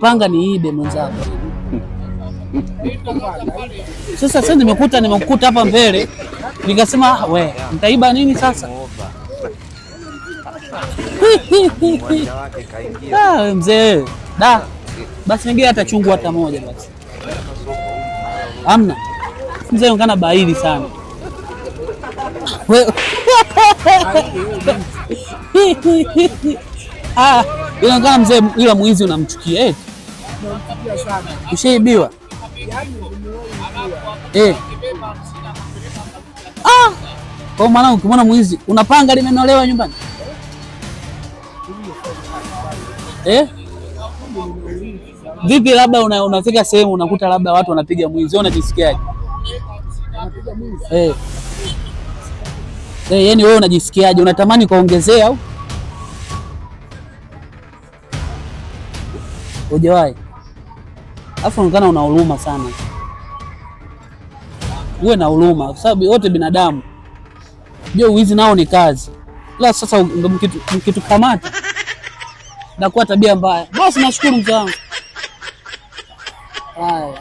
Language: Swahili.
Panga niibe mwenzako. Sasa nimekuta hapa mbele, nikasema we nitaiba nini sasa? Ah, mzee da, basi nigie hata chungu hata moja basi. Amna mzee, ungana baili sana. Ah, inaonekana mzee, ila mwizi unamchukia eh? Ushaibiwa eh? Ah, kwa maana ukimwona mwizi unapanga limenolewa nyumbani eh? Vipi, labda unafika sehemu unakuta labda watu wanapiga mwizi, wewe unajisikiaje? Eh. Eh, yani wewe unajisikiaje? Unatamani kuongezea au hujawahi? Alafu unaonekana una huruma sana. Uwe na huruma kwa sababu wote binadamu. Je, uwizi nao ni kazi. Ila sasa mkitukamata na kuwa tabia mbaya. Basi nashukuru mzee wangu. Haya.